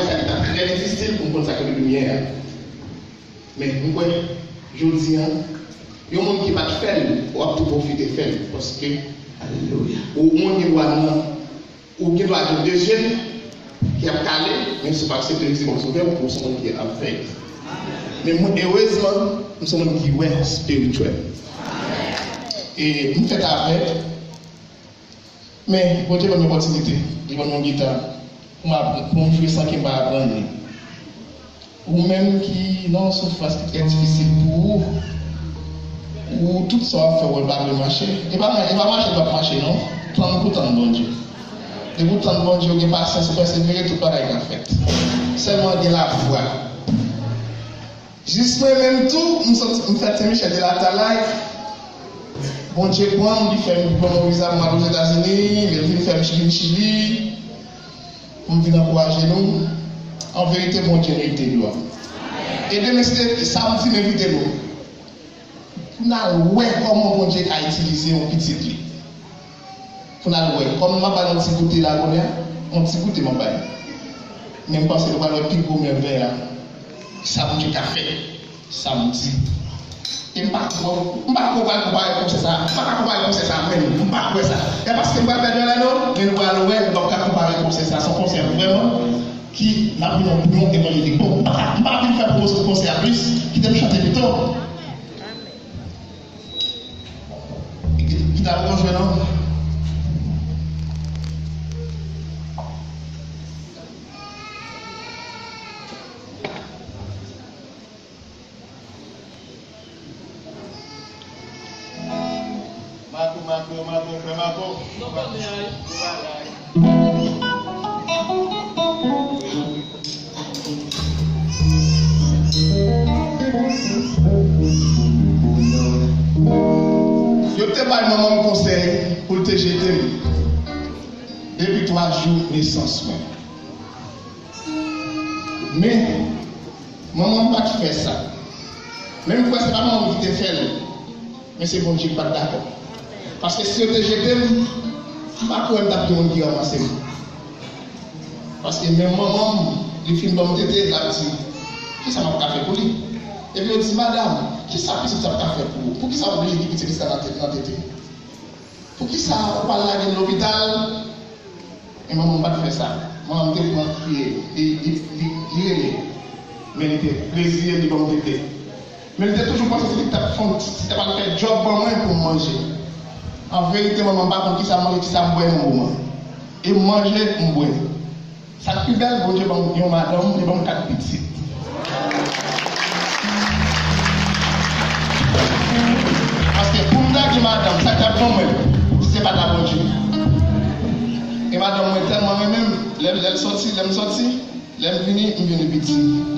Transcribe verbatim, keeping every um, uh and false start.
Sa ki t ap trè difisil pou m konn sa k rele limyè a. Men, m kwè, jodi a, yon moun ki pa t fè l, w ap tou pwofite fè l, paske, alelouya, ou moun gen dwa nan, ou gen dwa gen de je ki ap kale, men si w pa aksepte Jezi kòm Sovè, ou se yon moun ki avèg. Men mwen, erezman, m se yon moun ki wè espirityèl. E m fèt avèg, men Bondye ban m yon opòtinite, li ban m yon gita pou m aprann, pou m jwe san ke m pa aprann li. Ou menm ki nan yon soufrans ki trè difisil pou ou, ou tout sa w ap fè, w wè l pa vle mache. E pa, e pa mache l p ap mache, non. Tann pou tann Bondye. Depi w tann Bondye, w gen pasyans, ou pèsevere, tout bagay ka fèt. Sèlman gen lafwa. Jis mwen menm tou, m sot, m fèt Sen Michèl de Latalay. Bondye pran m, li fè m, li ban m yon viza pou m al Ozetazini, li vin fè m vin Chili, pou m vin ankouraje nou. An verite, Bondye merite glwa. E demen, se samdi, m envite nou pou n al wè kòman Bondye ka itilize yon pitit li. Pou n al wè. Kòm m ap ba nou yon ti goute la kounye a, yon ti goute m ap ba nou. Men m panse nou pral wè pi gwo mèvèy la. Sa Bondye ka fè samdi. E m pa kwè, m pa kwè w pral konpare konsè sa. M pa ka konpare konsè sa menm. M pa kwè sa. E paske m pral pèdi anlè non, men nou pral wè, nou p ap ka konpare konsè sa. Se yon konsè vrèman ki n ap vin yon bouyon evanjelik. Bon, m pa ka, m pa vin fè pwomosyon konsè a plis, kite m chante pito. Gita pou jwe non. Mato, mato, mato, frè mato. Yo te bay manman m konsèy pou l te jete m depi twa jou nesans mwen. Men, manman m pa t fè sa. Men m kwè se pa manman m ki te fè l. Men se Bondye ki pa t dakò. Paske si yo te jete m, m pa kwè m t ap gen moun ki ranmase m. Paske menm manman m, li fin ban m tete, l ap di, "Kisa m ap ka fè pou li?" Epi yo di, "Madanm, kisa pitit sa ap ka fè pou ou? Poukisa w oblije kite pitit sa nan te-, nan tete? Poukisa ou pa lage l lopital?" Men manman m pa t fè sa. Manman m te pran kriye, li, li, li, li rele. Men li te reziye, li ban m tete. Men li te toujou panse se li ki t ap fè, se li ki t ap al fè djòb ban mwen pou m manje. An verite, manman m pa konn kisa m manje, kisa m bwè nan moman. E m manje, m bwè. Sa k pi bèl, Bondye ban m yon madanm, li ban m kat pitit. Paske pou m ta gen madanm, sa k t ap ban mwen, si se pa ta Bondye. E madanm mwen tèlman renmen m, lè, lè l sòti, lè m sòti, lè m vini, m vini piti.